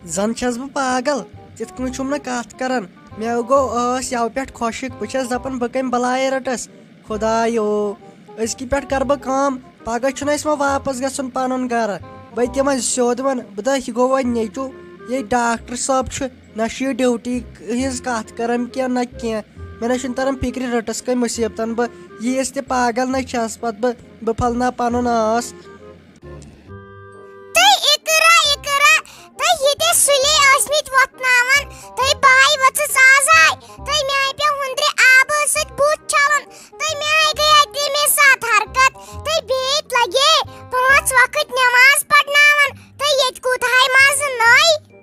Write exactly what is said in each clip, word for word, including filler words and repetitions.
زن چھس بہٕ پاگل، تِتھ کٔنۍ چھُم نہٕ کتھ کران۔ مےٚ گوٚو ٲس یَوٕ پٮ۪ٹھ خۄشِک، بہٕ چھس دپان بہٕ کمہِ بلایہِ رٔٹس۔ خۄدایو، أزکہِ پٮ۪ٹھ کرٕ بہٕ کٲم، پگاہ چھُنہٕ اَسہِ وۄنۍ واپس گژھُن پنُن گرٕ۔ بہٕ تہِ وۄنۍ سیوٚد وۄنۍ، بہٕ دپہٕ یہِ گوٚو وۄنۍ نیٚچو، یے ڈاکٹر صٲب چھُ، نہ چھُ یہِ ڈیوٹی ہٕنٛز کتھ کران کینٛہہ نہ کینٛہہ۔ مےٚ نہ چھُنہٕ تران فکرِ رٔٹٕس کٔمۍ مُصیبتن بہٕ، ییٖژ تہِ پاگل نہ چھس پتہٕ بہٕ، بہٕ پھلناو پنُن آس۔ تہٕ اقرا، اقرا، تہٕ ییٚتہِ سُلے ٲسمٕتۍ وۄتھناوان، تہٕ بہٕ آے ؤژھٕس آز آے، تہٕ مےٚ آے پیوٚو ہُندرِ آبہٕ سۭتۍ بُتھ چھلُن، تہٕ مےٚ آے گٔیے تَمے ساتہٕ حرکت، تہٕ بیٚیہِ لگے پانٛژھ وقت نماز پرناوان، تہٕ ییٚتہِ کوٗتاہ آے مزٕ نٔے۔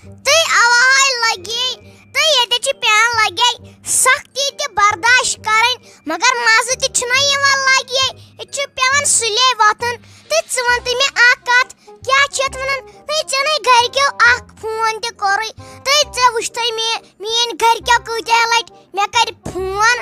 تہٕ اَوَے لگے، تہٕ ییٚتہِ چھِ پیٚوان لگے سختی تہِ برداشت کرٕنۍ، مگر مزٕ تہِ چھُنہ یِوان لگے۔ ییٚتہِ چھُ پیٚوان سُلے وۄتھُن۔ تہٕ ژٕ وَن تہٕ مےٚ اکھ کتھ، کیٛاہ چھِ یَتھ وَنان؟ ہے، ژےٚ نے گرِکیو اکھ فون تہِ کوٚرُے۔ تہٕ ژےٚ وٕچھتھٕے مےٚ، میٲنۍ گرِکیو کۭتیاہ لٹہِ مےٚ کرِ فون۔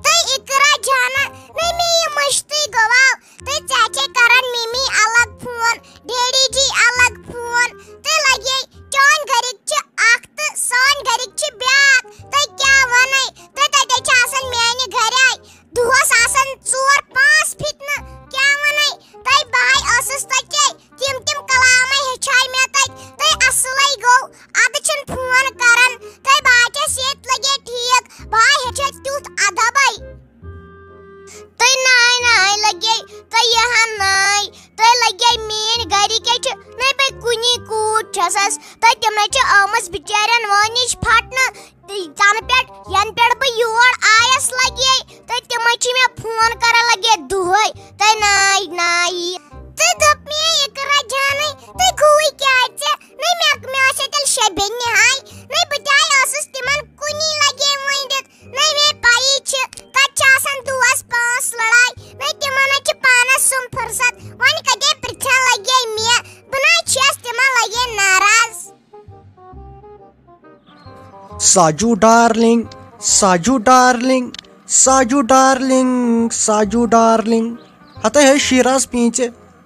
تہٕ اقرا جانہ، نہ مےٚ یہِ مٔشتٕے گوٚو۔ تہٕ ژےٚ چھے کران مِمی الگ فون، ڈیڈی جی الگ فون۔ تہٕ لگے چٲنۍ گرِکۍ چھِ اکھ تہٕ سٲنۍ گرِکۍ چھِ بیٛاکھ۔ تہٕ کیٛاہ ونے؟ تہٕ تتہِ چھِ آسان میانہِ گرے دۄہس آسان ژور پانٛژھ فتنہٕ۔ کیٛاہ ونے؟ تہٕ بہٕ ہاے ٲسٕس تتہِ تِم تِم کلامے ہیٚچھاے مےٚ تتہِ۔ تہٕ اصلے گوٚو، ادٕ چھُنہٕ فون کران۔ تہٕ بہٕ ہا چھَس ییٚتہِ لگے ٹھیٖک، بہٕ ہا ہیٚچھس تیُتھ ادبے۔ تہٕ ناے ناے لگے، تہٕ یہِ ہا ناے، تہٕ لگے میٲنۍ گرِکۍ چھِ نَے بہٕ کُنی کوٗر چھَسس، تہٕ تِمے چھِ آمٕژ بِچارٮ۪ن وٲنِج پھٹنہٕ۔ تہٕ تَنہٕ پٮ۪ٹھ، ینہٕ پٮ۪ٹھ بہٕ یور آیس لگے، تہٕ تِمے چھِ مےٚ فون کران لگے دۄہے، تہٕ ناے ناے۔ تہٕ دوٚپ مےٚ، اقرا جانٕے، تہٕ گوٚوٕے کیٛاہ ژےٚ؟ نَے مےٚ، مےٚ آسہِ تیٚلہِ شےٚ بیٚنہِ ہاے، نَے بہٕ تہِ ہاے ٲسٕس تِمن کُنی لگے وٲنٛدِتھ۔ نَے مےٚ پَیی چھِ، تَتہِ چھِ آسان دۄہَس پانٛژھ لڑاے، نَے تِمن ہا چھِ پانَس سُم فرصت۔ وۄنۍ کَتہِ پرٛژھان لگے مےٚ، بہٕ نَے چھَس تِمن لگے ناراض۔ ساجو ڈارلنگ، ساجو ڈارلنگ، ساجو ڈارلنگ، ساجو ڈارلنگ۔ ہتے ہے شیراز پینچ،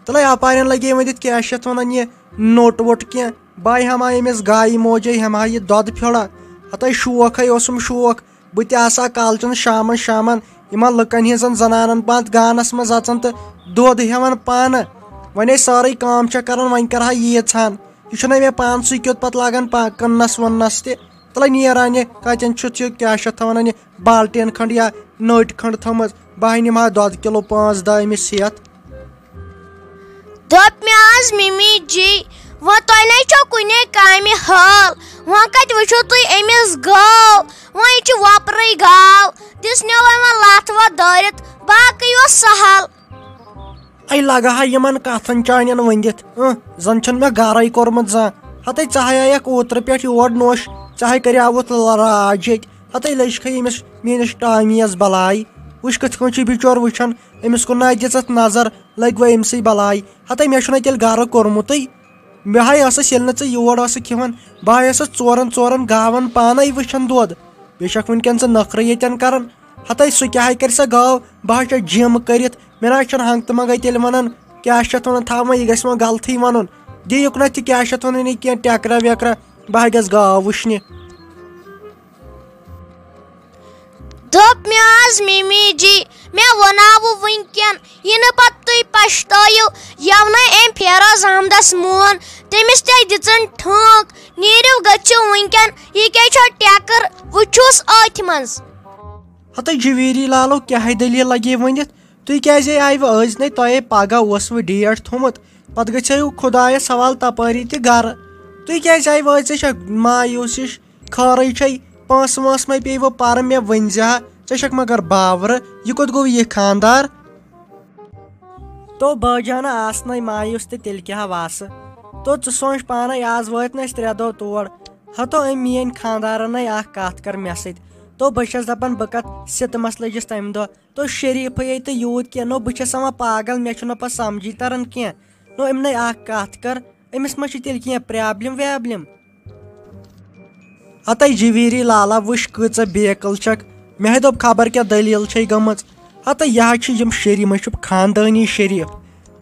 تلے اپارین لگے ؤنِتھ کیٛاہ چھِ یَتھ وَنان یہِ نوٚٹ ووٚٹ کینٛہہ۔ بہٕ ہٮ۪مہٕ ہا أمِس گایہِ موجے، ہٮ۪مہٕ ہا یہِ دۄدٕ پھیوٚڑا۔ ہتے شوق ہے اوسُم شوق، بہٕ تہِ آسہٕ ہا کالچَن شامَن شامَن یِمَن لُکَن ہِنٛزَن زَنانَن پانٛژھ گانَس منٛز اَژان تہٕ دۄد ہٮ۪وان پانہٕ۔ وۄنۍ ہے سٲرٕے کٲم چھےٚ کَران، وۄنۍ کَرٕ ہا ییٖژ ہَن۔ یہِ چھُنہ مےٚ پانسٕے کیُتھ پَتہٕ لاگان پا-، کٕننَس وٕننَس تہِ۔ تَلے نیر اَنہِ، کَتٮ۪ن چھُتھ یہِ، کیٛاہ چھِ اَتھ تھاوان اَنہِ، بالٹیٖن کھنٛڈ یا نٔٹۍ کھنٛڈ تھٲومٕژ۔ بہٕ ہا نِمہٕ ہا دۄد کِلوٗ پانٛژھ دَہ أمِس ہٮ۪تھ۔ دوٚپ مےٚ آز مِمی جی، وۄنۍ تۄہہِ نے چھو کُنے کامہِ حال، وۄنۍ کَتہِ وٕچھِو تُہۍ أمِس گٲو؟ وۄنۍ چھِ وۄپرٕے گاو، دِژ نٮ۪وَے وۄنۍ لَتھ وَتھ دٲرِتھ، باقٕے اوس سَہَل۔ اے لگہٕ ہا یِمن کتھن چانٮ۪ن ؤنِتھ، اۭں، زن چھُنہٕ مےٚ گرے کوٚرمُت زانٛہہ۔ ہتے ژٕ ہاے آیکھ اوترٕ پٮ۪ٹھ یور نوٚش، ژےٚ ہاے کریاوُتھ راج ییٚتہِ۔ ہتے لٔجکھے أمِس میٲنِس ٹامی یس بلاے۔ وٕچھ کِتھ کٔنۍ چھُ بِچور وٕچھان، أمِس کُن نہ دِژٕتھ نظر، لٔگۍ وۄنۍ أمسٕے بلاے۔ ہتے مےٚ چھُنہٕ تیٚلہِ گرٕ کوٚرمُتٕے۔ مےٚ ہاے ٲسٕس ییٚلہِ نہٕ ژٕ یور ٲسٕکھ یِوان، بہٕ ہاے ٲسٕس ژورن ژورن گاون پانے وٕچھان دۄد۔ بیٚیہِ چھکھ وٕنکٮ۪ن ژٕ نخرٕ ییٚتٮ۪ن کران۔ ہتے سُہ کیٛاہ ہا کرِ سۄ گاو؟ بہٕ ہا چھَس جِم کٔرِتھ، مےٚ نہ حظ چھُنہٕ ہنٛگ تہٕ منٛگَے تیٚلہِ وَنان، کیٛاہ چھِ اَتھ وَنان، تھاوان، یہِ گژھِ وۄنۍ غلطٕے وَنُن۔ دِیُک نہ تہِ کیٛاہ چھِ اَتھ وَنان، یہِ کینٛہہ ٹٮ۪کرا وٮ۪کرا، بہٕ ہا گژھٕ گاو وٕچھنہِ۔ دوٚپ مےٚ آز مِمی جی، مےٚ وَناوٕ وٕنکٮ۪ن، یہِ نہٕ پَتہٕ تُہۍ پَشتٲیِو، یَوٕ نَے أمۍ فیروز احمدَس مون، تٔمِس تہِ دِژٕن ٹھٲنٛک، نیٖرِو گٔژھِو وٕنکٮ۪ن، یہِ کیٛاہ چھو ٹٮ۪کٕر، وٕچھُس أتھۍ منٛز۔ ہتے جویری لالو، کیٛاہ ہے دٔلیٖل لگے ؤنِتھ؟ تُہۍ کیٛازِ آیوٕ أزۍ نَے؟ تۄہے پگاہ اوسوٕ ڈیٹ تھوٚمُت، پتہٕ گژھیو خۄدایس حوالہٕ تپٲری تہِ گرٕ۔ تُہۍ کیٛازِ آیوٕ أزۍ؟ ژےٚ چھکھ مایوس ہِش، خٲرٕے چھے، پونٛسہٕ وونٛسہٕ مَے پیٚیہِ وۄنۍ پرٕ مےٚ ؤنۍ زِ ہا، ژےٚ چھکھ مگر باورٕ، یہِ کوٚت گوٚو یہِ خاندار؟ تو بٲجانہ آسنَے مایوس تہٕ تیٚلہِ کیٛاہ واسہٕ؟ تو ژٕ سونٛچ پانے، آز وٲتۍ نہٕ أسۍ ترٛےٚ دۄہ تور۔ ہتو أمۍ میٲنۍ خاندارن اکھ کتھ کٔر مےٚ سۭتۍ۔ تو بہٕ چھس دپان بہٕ کتھ ستمس لٔجِس تمہِ دۄہ۔ تو شریفے تہٕ یوٗت کینٛہہ۔ نو بہٕ چھس وۄنۍ پاگل، مےٚ چھُنہٕ پتہٕ سمجھی تران کینٛہہ۔ نو أمۍ نے اکھ کتھ کٔر، أمِس ما چھِ تیٚلہِ کینٛہہ پرابلم وابلم؟ ہتے جویری لالا، وٕچھ کۭژاہ بیقل چھکھ۔ مےٚ ہے دوٚپ خبر کیٛاہ دٔلیٖل چھے گٔمٕژ۔ ہتے یہِ ہا چھِ یِم شریٖف، مےٚ چھُ خاندٲنی شریٖف۔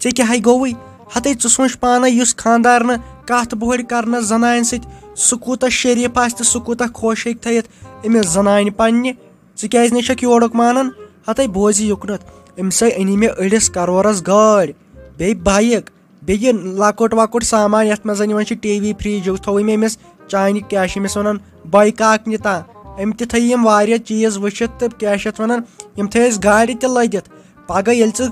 ژےٚ کیٛاہ ہے گوٚوُے؟ ہتے ژٕ سونٛچ پانے، یُس خاندار نہٕ کتھ بوہرِ کرنس زنانہِ سۭتۍ، سُہ کوٗتاہ شریف آسہِ تہٕ سُہ کوٗتاہ خۄش ہیٚکہِ تھٲیِتھ أمِس زنانہِ پننہِ۔ ژٕ کیازِ نہٕ چھکھ یورُک مانان؟ ہتے بوزِ یُکنتھ، أمِس ہے أنی مےٚ أڑِس کرورس گٲڑۍ، بیٚیہِ بایک، بیٚیہِ لۄکُٹ وۄکُٹ سامان، یتھ منٛز زن یِوان چھِ ٹی وی، فریج، تھوٚوُے مےٚ أمِس چانہِ، کیٛاہ چھِ أمِس ونان، بایکاکنہِ تام۔ أمۍ تہِ تھٲے یِم واریاہ چیٖز وٕچھِتھ تہٕ، کیٛاہ چھِ یتھ ونان، یِم تھٲے أسۍ گاڑِ تہِ لٔدِتھ۔ پگاہ ییٚلہِ ژٕ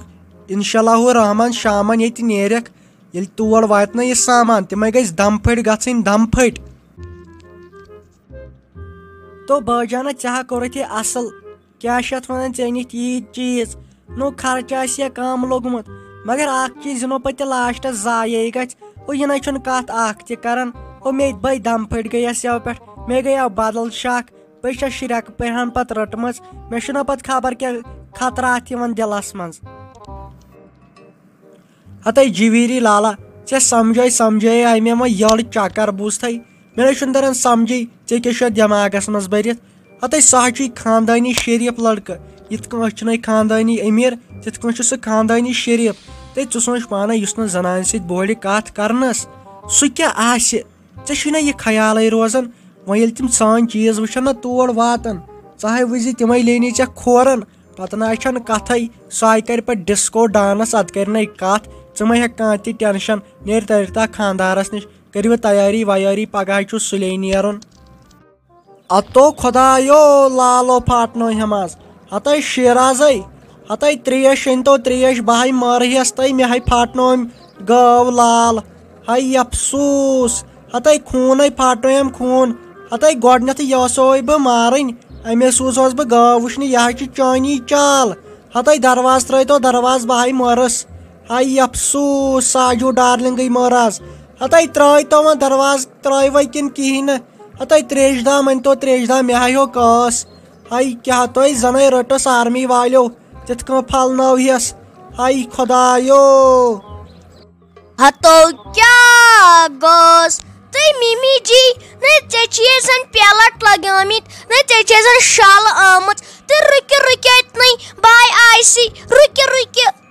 انشاء اللہ الرحمن شامن ییٚتہِ نیرکھ، ییٚلہِ تور واتہِ نہ یہِ سامان، تِمے گژھِ دم پھٔٹۍ گژھٕنۍ، دم پھٔٹۍ۔ تو بٲجانہ، ژےٚ ہا کوٚرُتھ یہِ اصل، کیٛاہ چھِ اتھ ونان، ژےٚ أنِتھ ییٖتۍ چیٖز، نوٚو خرچہٕ آسہِ یا کم لوٚگمُت، مگر اکھ چیٖز، یہِ نوٚو پتہٕ تہِ لاسٹس ضایعے گژھِ۔ او، یہِ نَے چھُنہٕ کتھ اکھ تہِ کران۔ او، مےٚ بٔے دم پھٔٹۍ گٔیس یَوٕ پٮ۪ٹھ، مےٚ گٔیو بدل شک، بٔے چھس شرٮ۪کہٕ پہن پتہٕ رٔٹمٕژ، مےٚ چھُنہ پتہٕ خبر کیٛاہ خطرات یِوان دِلس منٛز۔ ہتے جویری لالا، ژےٚ سمجھٲے سمجھٲے آیہِ مےٚ وۄنۍ یٔڑ چکر، بوٗزتھے؟ مےٚ نَے چھُنہٕ تران سمجھے، ژےٚ کیٛاہ چھُ یتھ دٮ۪ماغس منٛز بٔرِتھ؟ ہتے سُہ ہا چھُے خاندٲنی شریف لڑکہٕ، یِتھ کٔنۍ أسۍ چھِنَے خاندٲنی أمیٖر، تِتھ کٔنۍ چھُ سُہ خاندٲنی شریف۔ تہٕ ژٕ سونٛچ پانَے، یُس نہٕ زنانہِ سۭتۍ بوہرِ کتھ کرنس، سُہ کیٛاہ آسہِ؟ ژےٚ چھُے نہ یہِ خیالٕے روزان؟ وۄنۍ ییٚلہِ تِم سٲنۍ چیٖز وٕچھن نہ تور واتان، ژٕ ہاے وٕچھ زِ تِمے لیٚنی ژےٚ کھورن، پتہٕ نہ چھنہٕ کتھے۔ سۄے کرِ پتہٕ ڈسکو ڈانس، ادٕ کرِ نَے کتھ۔ ژٕ مہ ہیٚکھ کانٛہہ تہِ ٹینشن، نیرِ ترِ تا خاندارس نِش، کٔرِو تیٲری ویٲری، پگاہ چھُ سُلے نیرُن۔ اتو خدایو، لالو پھاٹنو ہٮ۪م از۔ ہتے شیرازے، ہتے تریش أنۍ تو تریش، بہٕ ہاے مارہیس تہٕ مےٚ ہاے پھاٹنو أمۍ گٲو لال۔ ہاے افسوس، ہتے خوٗنے پھاٹنو أمۍ خوٗن۔ ہتے گۄڈنیتھٕے یہِ اوسوے بہٕ مارٕنۍ، أمے سوٗزہوس بہٕ گٲو وٕچھنہِ، یہِ ہا چھِ چٲنی چال۔ ہتے دروازٕ ترٲے تو دروازٕ، بہٕ ہاے مٲرٕس۔ ہاے افسوس، ساجو ڈارلنگٕے مٲر از۔ ہتے ترٲے تو وۄنۍ دروازٕ، ترٲے وۄنۍ کِنہٕ کِہیٖنۍ نہٕ؟ ہتے تریش دام أنۍ تو تریش دام، مےٚ ہا ہیوٚک ٲس۔ ہاے کیٛاہ تۄہہِ زَنَے رٔٹٕس آرمی والیو، تِتھ کٔنۍ پھلنٲو یَس۔ ہاے خۄدایو۔ ہتو کیٛاہ گوٚس؟ تہٕ مِمی جی، نہ ژےٚ چھِیے زَن پیلٹ لگٲمٕتۍ، نہ ژےٚ چھِیے زَن شالہٕ آمٕژ۔ تہٕ رُکہِ رُکہِ اَتنٕے، بہٕ آیسی، رُکہِ رُکہِ۔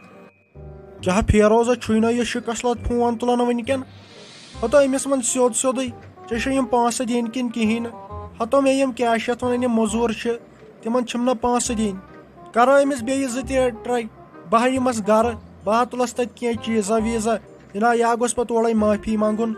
کیٛاہ فیروزہ چھُے نہ یہِ شِکس لد فون تُلان وٕنکٮ۪ن؟ ہتو أمِس وَن سیوٚد سیوٚدُے، ژےٚ چھےٚ یِم پونٛسہٕ دِنۍ کِنہٕ کِہیٖنۍ نہٕ؟ ہتو مےٚ یِم کیٛاہ چھِ یَتھ وَنان، یِم مٔزوٗر چھِ، تِمن چھِم نہ پونٛسہٕ دِنۍ۔ کرو أمِس بیٚیہِ زٕ ترٛےٚ ٹرٛے، بہٕ ہا یِمس گرٕ، بہٕ ہا تُلس تتہِ کینٛہہ چیٖزا ویٖزا، جِناب، یا گوٚژھ پتہٕ اورے معٲفی منٛگُن۔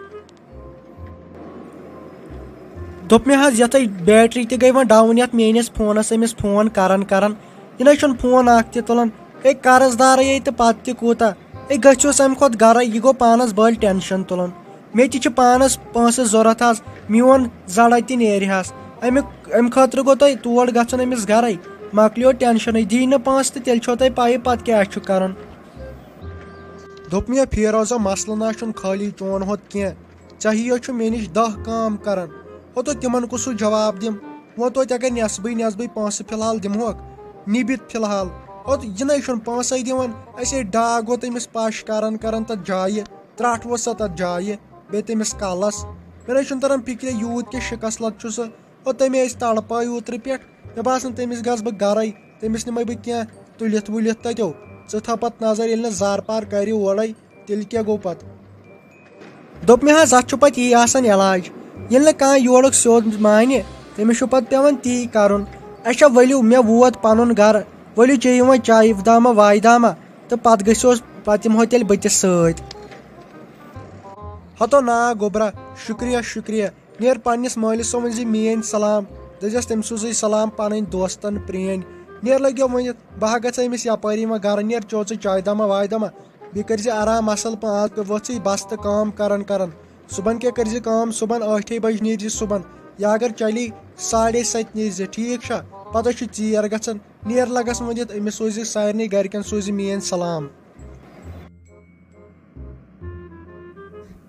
دوٚپ مےٚ حظ، یَتھ ہے بیٹری تہِ گٔے وۄنۍ ڈاوُن یَتھ میٛٲنِس فونَس، أمِس فون کَران کَران، یہِ نَے چھُنہٕ فون اَکھ تہِ تُلان۔ ہے، قرض دارٕے ہے تہٕ پَتہٕ تہِ کوٗتاہ؟ ہے، گٔژھِوس اَمہِ کھۄتہٕ گَرَے، یہِ گوٚو پانَس بٔلۍ ٹٮ۪نشَن تُلان۔ مےٚ تہِ چھِ پانَس پونٛسہٕ ضوٚرَتھ حظ، میون زَڑَے تہِ نیرِ حظ۔ اَمیُک، اَمہِ خٲطرٕ گوٚو تۄہہِ تور گژھُن أمِس گَرَے، مۄکلیو ٹٮ۪نشَنٕے، دی نہٕ پونٛسہٕ تہٕ تیٚلہِ چھو تۄہہِ پَیی پَتہٕ کیٛاہ چھُ کَرُن۔ دوٚپ مےٚ، فیروزہ، مسلہٕ نہ چھُنہٕ خٲلی چون ہوت کینٛہہ، ژےٚ ہِوۍ چھُ مےٚ نِش دَہ کٲم کران۔ ہتو تِمن کُس سُہ جواب دِم؟ وۄنۍ توتہِ اگر نٮ۪صبٕے نٮ۪صبٕے پونٛسہٕ فی الحال دِمہوکھ، نِبِتھ فی الحال۔ ہتہٕ یہِ نَے چھُنہٕ پونٛسَے دِوان۔ اَسے ڈاکھ گوٚو تٔمِس پَش کران کران تَتھ جایہِ، ترٛٹھ ووٚتھ سۄ تَتھ جایہِ، بیٚیہِ تٔمِس کَلَس۔ مےٚ نَے چھُنہٕ تَران فِکرِ یوٗت کیٛاہ شِکَس لَد چھُ سُہ۔ ہتہٕ تَمے ٲسۍ تَڑپٲے اوترٕ پٮ۪ٹھ۔ مےٚ باسان تٔمِس گژھٕ بہٕ گرَے، تٔمِس نِمَے بہٕ کینٛہہ تُلِتھ وُلِتھ تَتیو۔ ژٕ تھاو پَتہٕ نظر، ییٚلہِ نہٕ زارٕ پار کَرِ اورَے، تیٚلہِ کیٛاہ گوٚو پَتہٕ؟ دوٚپ مےٚ حظ، اَتھ چھُ پَتہٕ یی آسان علاج، ییٚلہِ نہٕ کانٛہہ یورُک سیوٚد مانہِ، تٔمِس چھُ پَتہٕ پٮ۪وان تی کَرُن۔ اچھا ؤلِو، مےٚ ووت پَنُن گَرٕ، ؤلِو چیٚیِو وۄنۍ چایہِ دامہ وایہِ دامہ، تہٕ پَتہٕ گٔژھِو، پَتہٕ یِمہو تیٚلہِ بہٕ تہِ سۭتۍ۔ ہتو نا گوٚبرا، شُکریہ، شُکریہ۔ نیر پننِس مٲلِس سُمب ؤنۍ زِ میٲنۍ سلام، دٔپزٮ۪س تٔمۍ سوٗزٕے سلام پنٕنۍ دوستن پرٛٲنۍ۔ نیر لٔگیو ؤنِتھ، بہٕ ہا گژھٕ أمِس یپٲری وۄنۍ گرٕ، نیر چیو ژٕ چاے دما واے دما، بیٚیہِ کٔرۍ زِ آرام اصل پٲٹھۍ، آز پٮ۪ٹھ وٲژٕے بس تہٕ کٲم کران کران۔ صُبحن کیٛاہ کٔرۍ زِ کٲم، صُبحن ٲٹھے بجہِ نیرۍ زِ صُبحن، یا اگر چلی ساڑے ستہِ نیرۍ زِ، ٹھیٖک چھا؟ پتہٕ چھُ ژیر گژھان۔ نیر لگس ؤنِتھ، أمِس سوٗزِ سارنٕے گرِکٮ۪ن سوٗزِ میٲنۍ سلام۔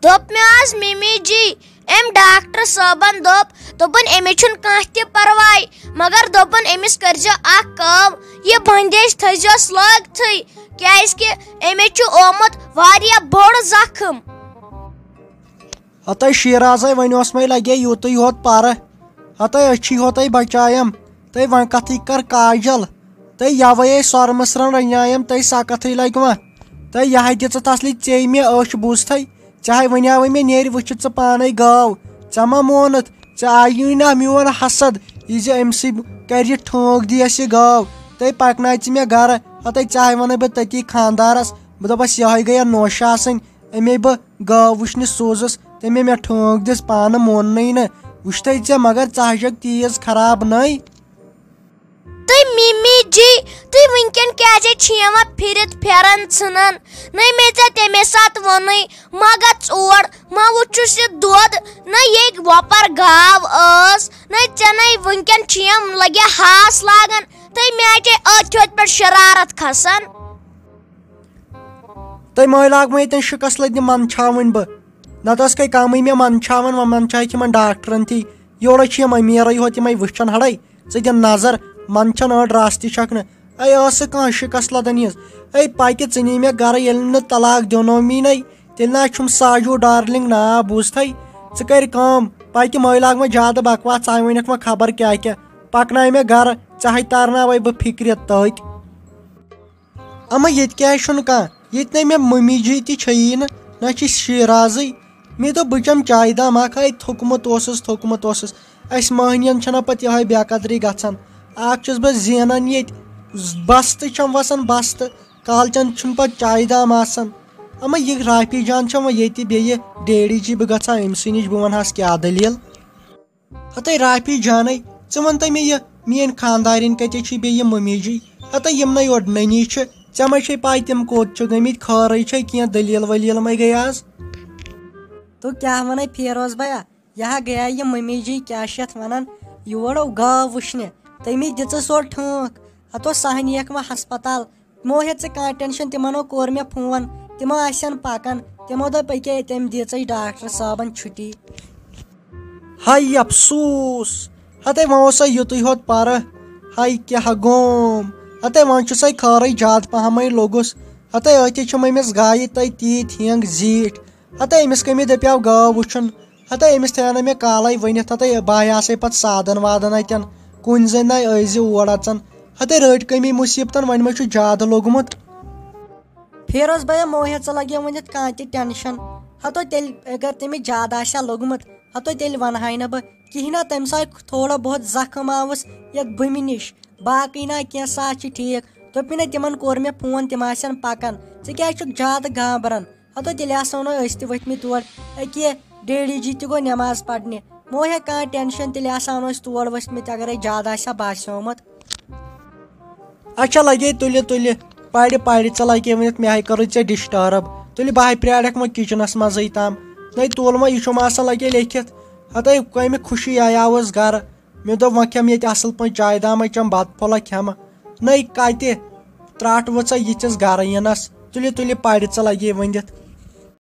دوٚپ مےٚ آز مِمی جی، أمۍ ڈاکٹر صٲبن دوٚپ، دوٚپُن، أمِس چھُنہٕ کانٛہہ تہِ پرواے، مگر دوٚپُن، أمِس کٔرۍزیو اکھ کٲم، یہِ بندیج تھٲیزیوس لٲگتھٕے، کیازِ کہِ أمِس چھُ آمُت واریاہ بوٚڑ زخم۔ ہتے شیرازے، وۄنۍ اوس مےٚ لگے یوٗتٕے یوت پرٕ۔ ہتے أچھی ہوتے بچایم۔ تہٕ وۄنۍ کتھٕے کر کاجل۔ تہٕ یوے سۄرمہٕ سرن رنیایم، تہٕ سۄ کتھٕے لگہِ وۄنۍ۔ تہٕ یہِ ہا دِژٕتھ اصلی ژیٚیہِ مےٚ أچھ بوٗزتھے۔ ژےٚ ہاے وَنیٛاوَے مےٚ نیرِ وٕچھِتھ ژٕ پانَے گاو۔ ژےٚ ما مونُتھ؟ ژےٚ آیی نا میون حسد، یہِ زِ أمۍ سٕے کَرِ یہِ ٹھونٛک دِیَس یہِ گاو۔ تَے پَکنایہِ ژٕ مےٚ گَرٕ۔ ہَتَے ژےٚ ہاے وَنَے بہٕ تٔتی خانٛدارَس، بہٕ دَپَس یِہوٚے گٔیہ نوشہِ آسٕنۍ، أمے بہٕ گاو وٕچھنہِ سوٗزُس، تٔمۍ مےٚ ٹھونٛک دِژ پانہٕ موننٕے نہٕ۔ وٕچھتَے ژےٚ، مگر ژٕ ہَجَکھ تیٖژ خراب نٔے۔ تہٕ مِمی جی، تُہۍ وٕنکٮ۪ن کیٛازِ چھِ یِوان پھِرِتھ پھیران ژھٕنان؟ نَے مےٚ ژےٚ تَمے ساتہٕ ووٚنُے، ما گژھ اور، ما وٕچھُس یہِ دۄد، نَے ییٚتہِ وۄپَر گاو ٲس، نَے ژےٚ نَے وٕنکٮ۪ن چھِ یِم لَگہِ ہاس لاگان، تہٕ مےٚ چھے أتھۍ ہوٚتھۍ پٮ۪ٹھ شرارت کھسان۔ تہٕ مٲلۍ لاگ وۄنۍ ییٚتٮ۪ن شِکَس لٔدنہِ منٛدچھاوٕنۍ بہٕ۔ نَتہٕ ٲس کَے کَمٕے مےٚ منٛدچھاوان، وۄنۍ منٛدچھایَکھ یِمَن ڈاکٹرَن تھی۔ یورَے چھِ یِم أمیٖرٕے ہوت، یِمَے وٕچھَن ہَڑَے۔ ژٕ دِ نظر، منٛدچھَن أڑ راستہٕ چھَکھ نہٕ۔ اَے ٲس سُہ کانٛہہ شِکَس لَدَن یِژھ؟ اَے پَکہِ ژٕ نی مےٚ گَرٕ، ییٚلہِ نہٕ طلاق دِنو می نَے، تیٚلہِ نہ چھُم ساجوٗ ڈارلِنٛگ ناو، بوٗزتھَے؟ ژٕ کَرِ کٲم، پَکہِ مٲلۍ لاگ وۄنۍ زیادٕ بکواس، ژٕ وَنَکھ مےٚ خبر کیٛاہ کیٛاہ۔ پَکناے مےٚ گَرٕ، ژےٚ ہَے تَرناوَے بہٕ فِکرِ تٔتۍ۔ اما ییٚتہِ کیٛازِ چھُنہٕ کانٛہہ؟ ییٚتہِ نے مےٚ مٔمی جی تہِ چھیی نہٕ، نہ چھِ شیرازٕے۔ مےٚ دوٚپ بہٕ چَمہٕ چایہِ دام اَکھ، ہے تھوٚکمُت اوسُس، تھوٚکمُت اوسُس۔ اَسہِ مٔہنِیَن چھَنہ پَتہٕ یِہوٚے بے قدری گژھان۔ اَکھ چھُس بہٕ زینان ییٚتہِ، بَستہٕ چھَم وَسان بَستہٕ، کالچَن چھُنہٕ پَتہٕ چایہِ دام آسان۔ اما یہِ رافی جان چھَم وۄنۍ ییٚتہِ بیٚیہِ ڈیڈی جی، بہٕ گژھٕ ہا أمۍ سٕے نِش، بہٕ وَنہٕ ہَس کیٛاہ دٔلیٖل۔ ہتے رافی جانے، ژٕ وَن تہٕ مےٚ یہِ، میٲنۍ خانٛدارِنۍ کَتہِ چھِ بیٚیہِ یہِ مٔمی جی؟ ہتے یِم نَے یورٕ نٔنی چھِ، ژےٚ ما چھے پَے تِم کوٚت چھِ گٔمٕتۍ؟ خٲرٕے چھے کینٛہہ، دٔلیٖل ؤلیٖل ما گٔے آز؟ تو کیٛاہ وَنے فیروز بھیا، یہِ ہا گٔیے یہِ مٔمی جی، کیٛاہ چھِ یَتھ وَنان، یور گاو وٕچھنہِ، تٔمی دِژٕس اورٕ ٹھٲنٛک۔ ہتو سۄ ہا نِیَکھ وۄنۍ ہسپتال۔ مو ہیٚہ ژٕ کانٛہہ ٹٮ۪نشن، تِمن ہو کوٚر مےٚ فون، تِم آسن پکان۔ تِمو دوٚپ أکے تٔمۍ دِژے ڈاکٹر صٲبن چھُٹی۔ ہاے افسوس، ہتے وۄنۍ اوسے یُتُے ہوت پرٕ، ہاے کیٛاہ گوم۔ ہتے وۄنۍ چھُسے خٲرٕے زیادٕ پہمے لوٚگُس۔ ہتے أتی چھِم أمِس گایہِ تَے تیٖتۍ ہینگ زیٖٹھۍ۔ ہتے أمِس کٔمۍ دپیو گٲو وٕچھُن۔ ہتے أمِس تھٲیو نہٕ مےٚ کالے ؤنِتھ، ہتے بہٕ آسے پتہٕ سادن وادن اتٮ۪ن۔ کُنہِ زٔنۍ ناے ٲسۍ زِ اور اژان۔ ہتے رٔٹۍ کٔمی مُصیبتن، وۄنۍ ما چھُ زیادٕ لوٚگمُت۔ فیروز بھیا، مو ہیٚہ ژٕ لگے ؤنِتھ کانٛہہ تہِ ٹینشن۔ ہتو تیٚلہِ اگر تٔمِس زیادٕ آسہِ ہا لوٚگمُت، ہتو تیٚلہِ ونہٕ ہاے نہٕ بہٕ کِہیٖنۍ۔ نہ تٔمِس آے تھوڑا بہت زخم آوُس یتھ بُمہِ نِش، باقٕے نہ کینٛہہ، سا چھِ ٹھیٖک۔ دوٚپمَے نہ، تِمن کوٚر مےٚ فون، تِم آسن پکان۔ ژٕ کیٛازِ چھُکھ زیادٕ گابران؟ ہتو تیٚلہِ آسہٕ ہو نہٕ أسۍ تہِ ؤتھۍ مٕتۍ تور۔ أکیاہ ڈیڈی جی تہِ گوٚو نٮ۪ماز پرنہِ۔ مو ہیٚہ کانٛہہ ٹینشن، تیٚلہِ آسہٕ ہو نہٕ أسۍ تور ؤتھۍ مٕتۍ اگرے زیادٕ آسہِ ہا باسیومُت۔ اچھا لگے تُلہِ تُلہِ، پرِ پرِ، ژٕ لگے ؤنِتھ مےٚ ہاے کٔرٕے ژےٚ ڈسٹرب۔ تُلہِ بہٕ ہاے پرٛارکھ وۄنۍ کچنس منٛزٕے تام۔ نَے تُل وۄنۍ، یہِ چھُم آسان لگے لیٚکھِتھ۔ ہتے کمہِ خوشی آیاوس گرٕ۔ مےٚ دوٚپ وۄنۍ کھٮ۪مہٕ ییٚتہِ اصل پٲٹھۍ چایہِ دامہ، چٮ۪مہٕ بتہٕ پھوٚلہ کھٮ۪مہٕ۔ نَے کتہِ، ترٛٹھ ؤژھا یِژھِس گرٕ یِنس۔ تُلہِ تُلہِ پرِ، ژٕ لگے ؤنِتھ۔